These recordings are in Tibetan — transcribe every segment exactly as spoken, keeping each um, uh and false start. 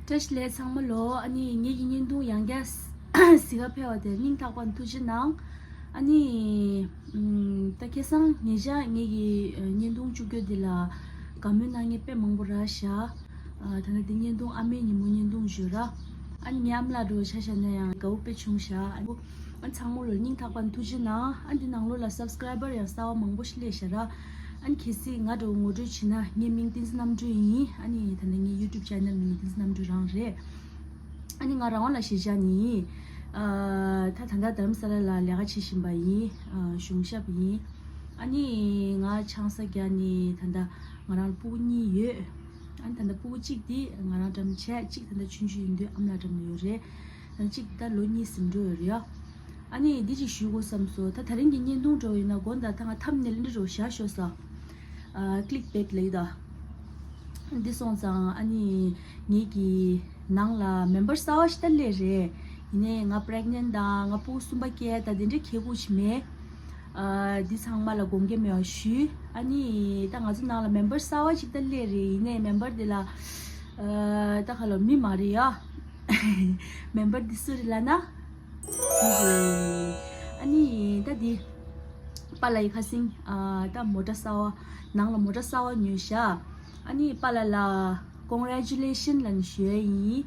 བཀྲ་ཤིས་བདེ་ལེགས་ཚང་མ་ལོ། ཨ་ནི་ངེད་ཀྱི་བརྙན་ཐུང་ཡང་བསྐྱར་གཟིགས་ག་ཕེབས་པ་དེར་སྙིང་ཐག་པ་ནས་ཐུགས་རྗེ་གནང་། ཨ་ནི་ཨམ་ད་ཁ་སང་ཉེ་ཆར་ངེད་ཀྱི་ཨ་བརྙན་ཐུང་བཅུག་རྒྱུ་འདི་ལ་དགའ་མོས་གནང་མཁན་དཔེ་མང་པོ་རག་ཤག་ཨ་ད་ནི་འདི་བརྙན་ཐུང་ཨ་མའི་ཉིན་མོ་བརྙན་ཐུང་ཞུ་ར། ཨ་ནི་ངའི་ཨ་མ་ལགས་འདྲ་བོ་ཆ་བཞག་ན་ཡང་དགའ་བོ་དཔེ་བྱུང་ཤག་ཨ་ནི་ཨ་ཚང་མ་ལོ་སྙིང་ཐག་པ་ནས་ཐུགས་རྗེ་གནང་། ཨ་འདི་ནང་ལོགས་ལ་སབ་སི་ཀ་རའི་བར་ཡང་གསར་པ་མང་པོ་ཞིག་སླེབས་ཤག་ར། ཨ་ནི་གལ་སྲིད་ང་འདྲ་བོ་ངོ་སྤྲོད་བྱེད་ན་ངའི་མིང་བསྟན་འཛིན་རྣམ་གྲོལ་ཡིན། ཨ་ནི་ད་ལྟ་ངའི་ཡུ་ཊུབ་ཅེ་ནལ་མིང་བསྟན་འཛིན་རྣམ་གྲོལ་རང་རེད། ཨ་ནི་ང་རང་དབང་ལ་གཞིས་ཆགས་ནི་ཡིན། ཨ་ད་ད་ལྟ་རྡ་རམ་ས་ལ་ལ་ལས་ཀ་བྱེད་བཞིན་པ་ཡིན། ཨ་གཞུང་ཞབས་ཡིན། ཨ་ནི་ང་ཆང་ས་རྒྱག་ནི་ད་ལྟ་ང་རང་ལ་སྤུ་གུ་གཉིས་ཡོད། ཨ་ནི་ད་ལྟ་སྤུ་གུ་གཅིག་དེ་ང་རང་འགྲམ་བྱས། གཅིག་ད་ལྟ་ཆུང་ཆུང་ཡིན་དུས་ཨ་མ་ལགས་འགྲམ་ལ་ཡོད་རེད། ཨ་ནི་གཅིག་ད་ལོ་གཉིས་ཟིན་འགྲོ་ཡོད་རེད་ཡ། ཨ་ནི་འདི་གཅིག་ཞུ་དགོས་བསམ་སོང་། ད་ད་རིང་གི་བརྙན་ཐུང་འདྲ་བོ་ཡིན་ན་དགོངས་དག་ད་ང་ཐམ་ནེལ་འདི་འདྲ་བོ་བཞག་ཤོག་ས། ཨ་ཀི་ལིག་བེཊ་ལབ་ཡོད་ད། འདི་སོང་ཙང་ཨ་ནི་ངེད་ཀྱི་ནང་ལ་མེམ་བར་གསར་པ་ཞིག་ད་སླེབས་རེད། ཡིན་ནའི་ང་པི་རེག་ནེན་ཊི་དང་ང་སྤུ་གུ་གསུམ་པ་སྐྱེས་ད་དེ་འདྲའི་ཁེ་གུ་ཞིག་མེད། ཨ་འདི་ཚང་མ་ལ་དགོངས་འགལ་མེད་པ་ཞུ། ཨ་ནི་ད་ང་ཚོ་ནང་ལ་མེམ་བར་གསར་པ་ཞིག་ད་སླེབས་རེད། ཡིན་ནའི་མེམ་བར་འདི་ལ་ཨ་ད་ཁ་ལོ་མི་མ་རེད་ཡ། མེམ་བར་འདི་སུ་རེད་ལབ་ན། ཨ་ནི་ད་འདི་པཱ་ལགས་ཡི་ཁ་སང་ཨ་ད་མོ་ཊ་གསར་པ་ནང་ལ་མོ་ཊ་གསར་པ་ཉོས་ཤག་ཨ་ནི་པཱ་ལགས་ལ་ཀོང་གྷེ་རེ་ཅུ་ལེ་ཤན་ལབ་ནས་ཞུ་ཡ་ཡིན།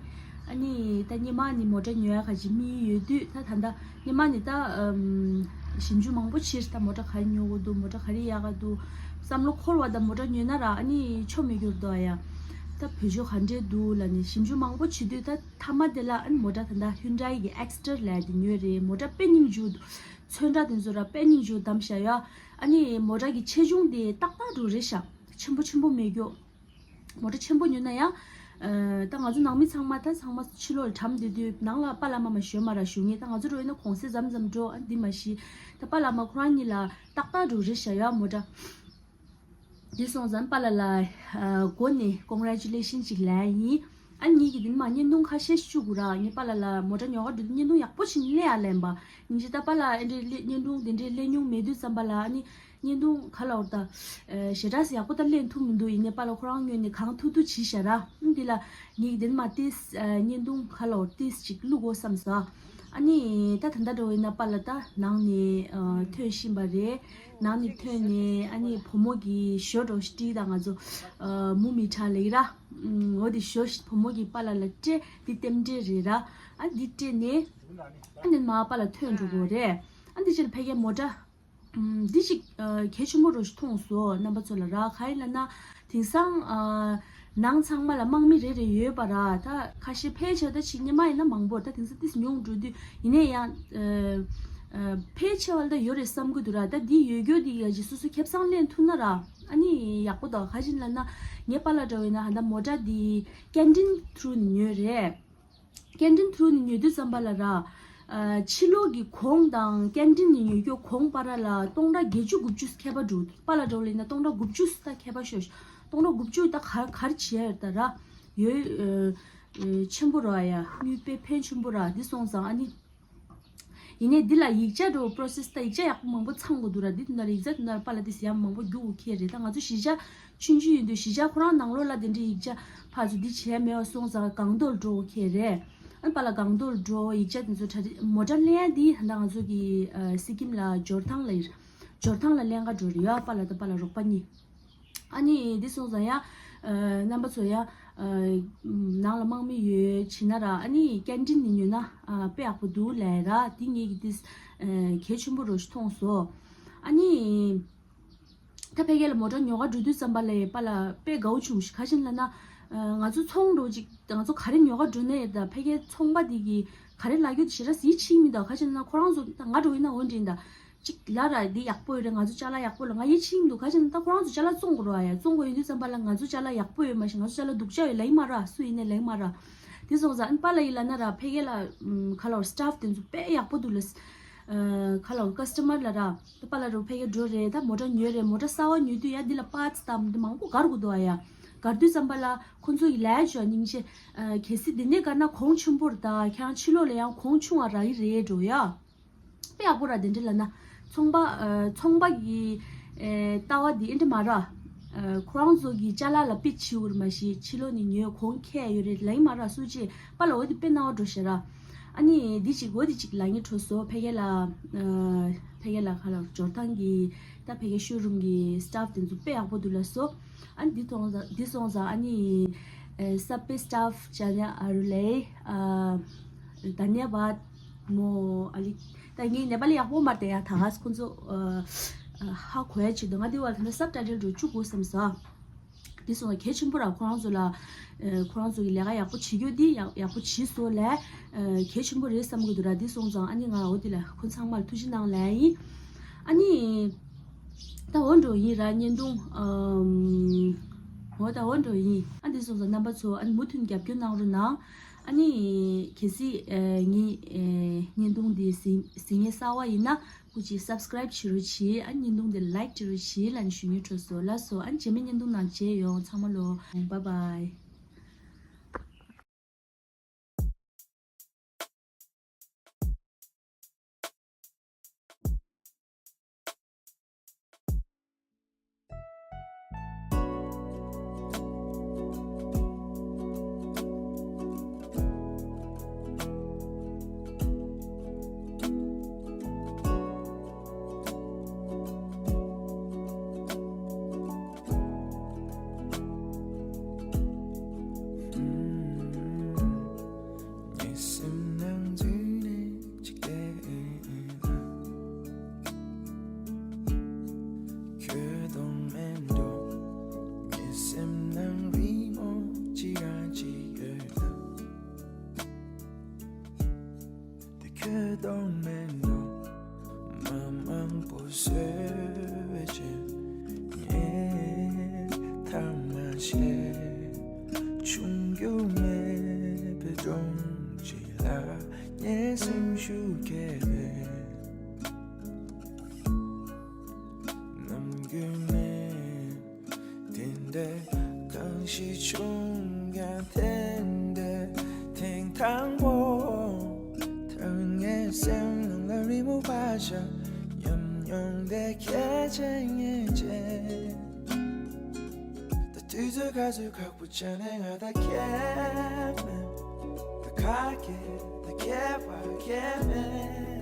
ཨ་ནི་ད་སྔོན་མ་ནི་མོ་ཊ་ཉོ་ཡ་ག་ཅིག་དམིགས་ཡུལ་ཡོད་དུས་ད་ད་ལྟ་སྔོན་མ་ནི་ད་ཨམ་ཞིབ་འཇུག་མང་པོ་བྱས། ད་མོ་ཊ་ག་རེ་ཉོ་དགོས་འདུག་མོ་ཊ་ག་རེ་ཡག་ག་འདུག་བསམ་བློ་འཁོར་བ། ད་མོ་ཊ་ཉོས་ན་ར་ཨ་ནི་ཆོ་མེད་རྒྱུ་རེད་འདུག་ཡ། ད་བེད་སྤྱོད་ག་འདྲས་འདུག་ལབ་ནས་ཞིབ་འཇུག་མང་པོ་བྱེད་དུས་ད་མཐའ་མ་དེ་ལ་ཨ་ནི་མོ་ཊ་ད་ད་ཧུན་ཌའི་གི་ཨེག་སི་ཊར་ལབ་ཡ་དེ་ཉོས་རེད། མོ་ཊ་དཔེ་སྙིང་རྗེ་པོ་འདུག་ཚོན་ཁྲ་དེ་ཚོ་ར་དཔེ་སྙིང་རྗེ་པོ་བདམས་ཤག་ཡ། ཨ་ནི་མོ་ཊ་གི་ཆེ་ཆུང་དེ་ཏག་ཏག་འདྲ་བོ་རེད་ཤག་ཆེན་པོ་ཆེན་པོ་མེད་རྒྱུ། མོ་ཊ་ཆེན་པོ་ཉོས་ན་ཡང་། ཨ་ད་ང་ཚོ་ནང་མི་ཚང་མ་ད་ཚང་མ་ཕྱི་ལོགས་ལ་གྲམ་སྡོད་དུས་ནང་ལ་པཱ་ལགས་མར་མར་ཞོན་མ་ར་ཞུ་ངེས། ད་ང་ཚོ་འདྲ་བོ་ཡིན་ན་གོང་ཚད་མཚམས་མཚམས་འགྲོ། ཨ་འདི་མ་གཞི་ད་པཱ་ལགས་མར་ཁོ་རང་གཉིས་ལ་ཏག་ཏག་འདྲ་བོ་རེད་ཤག་ཡ་མོ་ཊ། འདི་སོང་ཙང་པཱ་ལགས་ལ་ཨ་མགོ་ནས་ཀོང་གྷེ་རེ་ཅུ་ལེ་ཤན་ཅིག་ལབ་ཡ་ཡིན། ཨ་ངེད་ཀྱིས་འདི་ནས་མར་བརྙན་ཐུང་ཁ་ཤས་ཤིག་བཅུག་དགོས་ར། ངས་པཱ་ལགས་ལ་མོ་ཊ་ཉོ་ག་འགྲོ་དུས་བརྙན་ཐུང་ཡག་པོ་བྱས་ནས་སླེབས་ཡ་ལབ་པ། ཡིན་གཅིག་ད་པཱ་ལགས་ཨེ་འདྲའི་སླེ་བརྙན་ཐུང་དེ་འདྲའི་སླེབས་མྱོང་མེད་དུས་ཙམ་པ་ལ་ཨ་ནི་བརྙན་ཐུང་ག་ལབ་དགོས་རེད་ད། ཨ་ཞེ་དྲག་ཞིག་ཡག་པོ་ད་སླེབས་ཐུབ་མི་འདུག་ཡིན་ནའི་པཱ་ལགས་ཁོ་རང་ངོས་ནས་གང་ཐུབ་ཐུབ་བྱས་ཤག་ར། ཨ་འདི་ལ་ངེད་ཀྱིས་འདི་ནས་མར་ཏིས་ཨ་བརྙན་ཐུང་ག་ལབ་དགོས་རེད་ཏིས་ཅིག་བླུག་དགོས་བསམ་སོང་། ཨ་ནི་ད་ད་ལྟ་འདྲ་བོ་ཡིན་ན་པཱ་ལགས་ད་ནང་ནས་ཨ་ཐོན་བཞིན་པ་རེད། ནང་ནས་ཐོན་ནས་ཨ་ནི་བུ་མོ་གི་ཞོ་འདྲ་བོ་ཞིག་སྤྲད། ད་ང་ཚོ་ཨ་མུ་མི་ཁྲ་ལབ་ཀྱི་ར། ཨུམ་འོ་དེ་ཞོ་ཞིག་བུ་མོ་གིས་པཱ་ལགས་ལ་སྤྲད། འདི་རྟེན་འབྲེལ་རེད་ར། ཨ་འདི་སྤྲད་ནས་ཨ་ནི་མར་པཱ་ལགས་ཐོན་འགྲོ་གི་རེད། ཨ་འདི་ཕྱིར་ཕ་གིའི་མོ་ཊ། ཨུམ་འདི་ཅིག་ཨ་གལ་ཆེན་པོ་འདྲ་བོ་ཞིག་མཐོང་སོང་རྣམ་པ་ཚོ་ལ་ར། ག་ཡིན་ལབ་ན་དེང་སང་ཨ་ནང་ཚང་མ་ལ་དམག་མི་རེ་རེ་ཡོད་པ་ར། ད་ཁ་ཤས་ཕལ་ཆེར་ད་ཕྱི་ཉི་མ་ཡིན་ན་མང་པོ་ད་དེང་སང་ཏིས་ཉུང་འགྲོ་དུས་ཡིན་ནའི་ཡང་ཨ་ཨ་ཕལ་ཆེ་བ་ལ་ད་ཡོད་རེད་བསམ་གྱི་འདུག་ར། ད་འདི་ཡོད་རྒྱུ་འདི་ཡ་གི་སོ་སོ་ཁེ་བཟང་ལེན་ཐུབ་ན་ར་ཨ་ནི་ཡག་པོ་འདུག་ག་ཅི་ཡིན་ལབ་ན་ངའི་པཱ་ལགས་འདྲ་བོ་ཡིན་ན་ད་མོ་ཊ་འདི་ཀེན་ཊིན་ཐུ་རུ་ནས་ཉོས་རེད། ཀེན་ཊིན་ཐུ་རུ་ནས་ཉོ་དུས་ཙམ་པ་ལ་ར། ཨ་ཕྱི་ལོགས་ཀྱི་གོང་དང་ཀེན་ཊིན་ནས་ཉོ་རྒྱུ་གོང་བར་ལ་སྟོང་ཕྲག་བརྒྱད་ཅུ་དགུ་བཅུ་ཁྱད་པར་འདུག་པཱ་ལགས་འདྲ་བོ་ལ་ཡིན་ན་སྟོང་ཕྲག་དགུ་བཅུ་ད་ཁྱད་པར་ཤོར། སྟོང་ཕྲག་དགུ་བཅུ་ད་ག་ག་རེ་བྱས་ཡོད་ད་ར། ཡོད་ཨ་ཨ་ཆེན་པོ་ར་ཡ། དངུལ་དཔེ་ཕོན་ཆེན་པོ་ར། འདི་སོང་ཙང་ཨ་ནི། ཡིན་ནའི་འདི་ལ་ཡིག་ཆ་འདྲ་བོ་པོ་རོ་སེ་སི་ད་ཡིག་ཆ་ཡག་པོ་མང་པོ་ཚང་དགོས་འདུག་ར། འདི་དུས་ན་ར་ཡིག་ཚང་དུས་ན་ར་པཱ་ལགས་དེ་ཟེར་ཡ་མང་པོ་རྒྱུག་དགོས་ཁེལ་རེད། ད་ང་ཚོ་གཞིས་ཆགས་ཆུང་ཆུང་ཡིན་དུས་གཞིས་ཆགས་ཁོ་རང་ནང་ལོགས་ལ་དེ་འདྲའི་ཡིག་ཆ་ཕར་ཚུར་འདི་བྱས་མེད་པ་སོང་ཙང་སྒང་ཏོག་ལ་འགྲོ་དགོས་ཁེལ་རེད། ཨ་པཱ་ལགས་སྒང་ཏོག་ལ་འགྲོ་ཡིག་ཆ་དེ་ཚོ་གྲ་སྒྲིག་མོ་ཊ་ལེན་ཡ་འདི་ད་ལྟ་ང་ཚོ་གི་ཨ་སི་ཀིམ་ལ་འབྱོར་ཐང་ལ་ཡིན། འབྱོར་ཐང་ལ་ལེན་ག་འགྲོ་རེད་ཡ། པཱ་ལགས་དང་པཱ་ལགས་རོགས་པ་གཉིས། ཨ་ནི་འདི་སོང་ཙང་ཡ། ཨ་རྣམ་པ་ཚོ་ཡ། ཨ་ནང་ལ་དམག་མི་ཡོད་བྱས་ན་ར་ཨ་ནི་ཀེན་ཊིན་ནས་ཉོས་ན་ཨ་དཔེ་ཡག་པོ་འདུག་ལབ་ར། འདི་ངེད་ཀྱིས་འདི་ཨ་གལ་ཆེན་པོ་འདྲ་བོ་ཞིག་མཐོང་སོང་། ཨ་ནི་ད་ཕ་གི་ལ་མོ་ཊ་ཉོ་ག་འགྲོ་དུས་ཙམ་པ་ལ་པཱ་ལགས་དཔེ་དགའ་བོ་བྱུང་ཤག་ག་ཅི་ཡིན་ལབ་ན་ཨ་ང་ཚོ་ཚོང་འདྲ་བོ་ཅིག་ང་ཚོ་ག་རེ་ཉོ་ག་འགྲོ་ནའི་ད་ཕ་གིའི་ཚོང་པ་འདི་གིས་ག་རེ་ལབ་རྒྱུ་དེ་ཞེ་དྲག་ཡིད་ཆེས་མི་འདུག་ག་ཅི་ཡིན་ལབ་ན་ཁོ་རང་ཚོ་ད་ང་འདྲ་བོ་ཡིན་ན་འོ་འདྲ་ཡིན་ད། ཅིག་ལབ་ར་འདི་ཡག་པོ་ཡོད་རེད། ང་ཚོ་ཅ་ལག་ཡག་པོ་ལ་ང་ཡིད་ཆེས་མི་འདུག་ག་ཅི་ཡིན་ད་ཁོ་རང་ཚོ་ཅ་ལག་བཙོང་དགོས་རེད་བ་ཡ། བཙོང་དགོས་ཡོང་དུས་ཙམ་པ་ལ་ང་ཚོ་ཅ་ལག་ཡག་པོ་ཡོད་མ་གཞི་ང་ཚོ་ཅ་ལག་སྡུག་ཅག་ཡོད་ལབ་ཀྱི་མ་རེད། སུ་ཡིན་ནའི་ལབ་ཀྱི་མ་རེད། དེ་སོང་ཙང་ཨ་ནི་པཱ་ལགས་ཡིན་ལབ་ན་ར་ཕ་གི་ལ་ཨམ་ག་ལབ་སི་ཊཕ་དེ་ཚོ་དཔེ་ཡག་པོ་འདུག་ལ། ཨ་ག་ལབ་ཀ་སི་ཊ་མར་ལ་ར་ད་པཱ་ལགས་ར་ཕ་གི་འགྲོ་རེད། ད་མོ་ཊ་ཉོས་རེད། མོ་ཊ་གསར་པ་ཉོ་དུས་ཡ་འདི་ལ་པཱར་ཊི་སི་དང་འདི་མང་པོ་སྒར་དགོས་འདུག་བ་ཡ། སྒར་དུས་ཙམ་པ་ལ་ཁོ་ཚོ་ཡིས་ལབ་ཡ་བྱས་སྙིང་རྗེ། ཨ་གལ་སྲིད་འདི་ནས་སྒར་ན་གོང་ཆེན་པོ་རེད། ད་ཁྱེད་རང་ཕྱི་ལོགས་ལ་ཡང་གོང་ཆུང་བ་རག་གི་རེད་འགྲོ་ཡ། དཔེ་ཡག་པོ་ར། དེ་འདྲ་ལབ་ན་ཚོང་པ་ཨ་ཚོང་པ་གི་ཨེ་ལྟ་བ་འདི་ཨེ་འདྲ་མ་ར། ཁོ་རང་ཚོ་གི་ཅ་ལག་ལ་དཔེ་བྱིའུར་མ་ཤི་ཕྱི་ལོགས་ནས་ཉོས་གོང་ཁེ་ཡོད་རེད་ལ་ཡིན་མ་ར་སུ་ཅེ་པ་ལ་འོ་དེ་དཔེ་ནང་འགྲོ་ཤེ་ར། ཨ་ནི་འདི་ཅིག་འོ་དེ་ཅིག་ལ་ངེ་འཕྲོ་སོ་ཕ་གི་ལ། ཕ་གི་ལ་ཁ་ལ་འབྱོར་ཐང་གི་ད་ཕ་གི་ཤོ་རུམ་གི་སི་ཊཕ་དེ་ཚོ་དཔེ་ཡག་པོ་འདུག་ལ་སོ། ཨ་ནི་འདི་ཐོང་འདི་སོང་ཙང་ཨ་ནི་སབ་པེ་སི་ཊཕ་ཅ་ནི་ཨ་རུ་ལེ་ད་ནི་བ་མོ་ཨ་ལི། ད་ངས་ནེ་པ་ལི་ཡག་པོ་མ་རེད་ཡ། ད་ག་ཁོང་ཚོ་ཧ་གོ་ཡ་ཆེད་དུ་ང་འདི་བ་ལ་ད་སབ་ཊའི་ཊལ་འགྲོ་བཅུག་དགོས་བསམ་ས། འདི་སོང་ཙང་གལ་ཆེན་པོ་ར་ཁོ་རང་ཚོ་ལ་ཁོ་རང་ཚོ་གི་ལས་ཀ་ཡག་པོ་བྱེད་རྒྱུ་འདི་ཡག་ཡག་པོ་བྱེད་སོ་ལས་གལ་ཆེན་པོ་རེད་བསམ་གི་འདུག་ར། འདི་སོང་ཙང་ཨ་ནི་ང་འོ་འདི་ལ་ཁོ་ཚང་མར་ཐུགས་རྗེ་གནང་ལས་ཡིན། ཨ་ནི་ད་འོ་འགྲོ་ཡིན་ར་བརྙན་ཐུང་འོ་ད་འོ་འགྲོ་ཡིན། ཨ་འདི་སོང་ཙང་རྣམ་པ་ཚོ་ཨ་ནི་མུ་མཐུད་རྒྱབ་སྐྱོར་གནང་རོགས་གནང་། ཨ་ནི་གལ་སྲིད་ངའི་བརྙན་ཐུང་འདི་གཟིགས་གཟིགས་མཁན་གསར་པ་ཡིན་ན་སྐུ་མཁྱེན་སབ་སི་ཀ་རའིབ་བྱེད་རོགས་གྱིས། ཨ་ནི་བརྙན་ཐུང་འདི་ལའིཀ་བྱེད་རོགས་གྱིས་ལབ་ནས་ཞུ་སྙིང་འདོད་སོང་ལགས་སོ། ཨ་ནི་རྗེས་མའི་བརྙན་ཐུང་ནང་མཇལ་ཡོང་། ཚང་མ་ལོ་བྷའི་བྷའི། ཁྱོད་དང་མེད་འགྲོ། ངའི་སེམས་ནང་རི་མོ་ཅི་རང་ཅི་ཡོད་ལ། དེ་ཁྱོད་དང་མེད་འགྲོ། མ་མང་པོ་བཟོས་བྱས་ངས་ཐ་མ་བྱས། ཆུང་རྒྱུ་མེད་པའི་སྒྲོམ་གཅིག་ལ་ངའི་སེམས་ཤུགས་སྐྱེས་པས། ནམ་རྒྱུན་ནས་དེ་འདྲའི་གང་ཞིག་བྱུང་ཡང་དེ་འདྲའི་ཐེངས་དང་པོ། ད་ངའི་སེམས་ནང་ལ་རི་མོ་བ་ཤ་ཉམས་མྱོང་དེ་ཁྱེད་ཅན་ངེས་ཅན། ད་དུས་ཚོད་ག་ཚོད་ཁག་པོ་ཆགས་ནས་ང་ད་ཁྱེད་མེད། ད་ཁ་སྐད་ད་ཁྱེད་པ་ཁྱེད་མེད།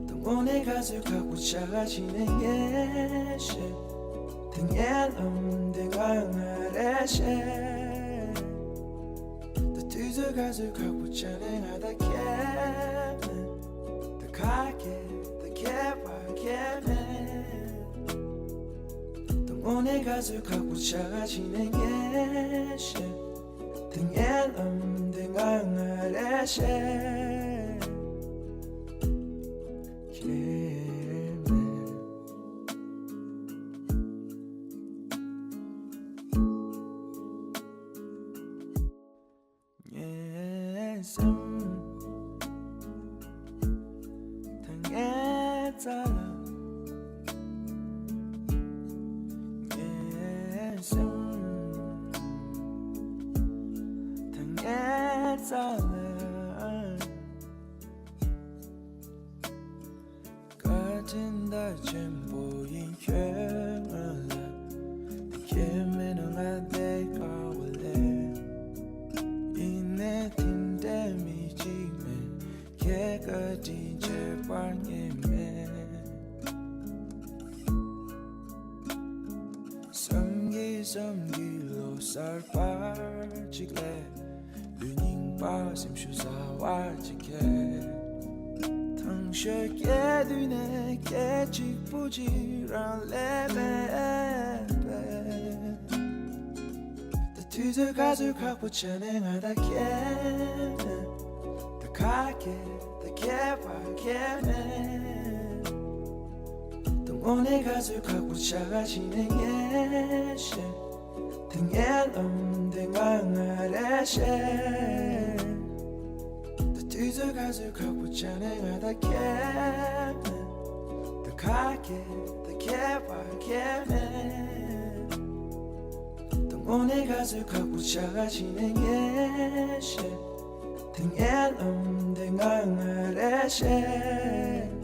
ད་དངོས་གནས་ག་ཚོད་ཁག་པོ་ཆགས་ཀྱི་ནས་ངས་ཤེས། ད་ངའི་ལམ་དེ་ང་ང་རེ་ཤེས། ད་དུས་ཚོད་ག་ཚོད་ཁག་པོ་ཆགས་ནས་ང་ད་ཁྱེད་མེད། ད་ཁ་སྐད་ད་ཁྱེད་པ་ཁྱེད་མེད། ད་དངོས་གནས་ག་ཚོད་ཁག་པོ་ཆགས་ཀྱི་ནས་ངས་ཤེས། ད་ངའི་ལམ་དེ་ང་ང་རེ་ཤེས། ཁྱེད་མེད། ངའི་སེམས་ད་ངའི་རྩ་ལ། ངའི་སེམས་ད་ངའི་རྩ་ལ། བཀའ་དྲིན་ད་ཆེན་པོ་ཡིན་ཁྱོད་ང་ལ། ཁྱེད་མེད་ན་ང་བསྡད་དཀའ་བ་ལས། ཡིན་ནའི་དེ་འདྲའི་མི་གཅིག་མེད། ཁྱེད་བཀའ་དྲིན་ཆེ་བར་ངེས་མེད། བསམ་གྱིས་བསམ་གྱིས་ལོ་གསར་པ་གཅིག་ལས། ལུས་རྙིང་པ་སེམས་ཤུགས་ཟ་བ་གཅིག་གིས། ཐང་ཤོད་སྐྱེ་དུས་ནས་སྐད་ཅིག་པུ་ཅིག་རང་ལས་མེད་པས། ད་དུས་ཚོད་ག་ཚོད་ཁག་པོ་ཆགས་ནས་ང་ད་ཁྱེད་མེད། ད་ཁ་སྐད་ད་ཁྱེད་པ་ཁྱེད་མེད། ད་དངོས་གནས་ག་ཚོད་ཁག་པོ་ཆགས་ཀྱི་ནས་ངས་ཤེས། ད་ངའི་ལམ་དེ་ང་ང་རེ་ཤེས། ད་དུས་ཚོད་ག་ཚོད་ཁག་པོ་ཆགས་ནས་ང་ད་ཁྱེད་མེད། ད་ཁ་སྐད་ད་ཁྱེད་པ་ཁྱེད་མེད། ད་དངོས་གནས་ག་ཚོད་ཁག་པོ་ཆགས་ཀྱི་ནས་ངས་ཤེས། ད་ངའི་ལམ་དེ་ང་ང་རེ་ཤེས།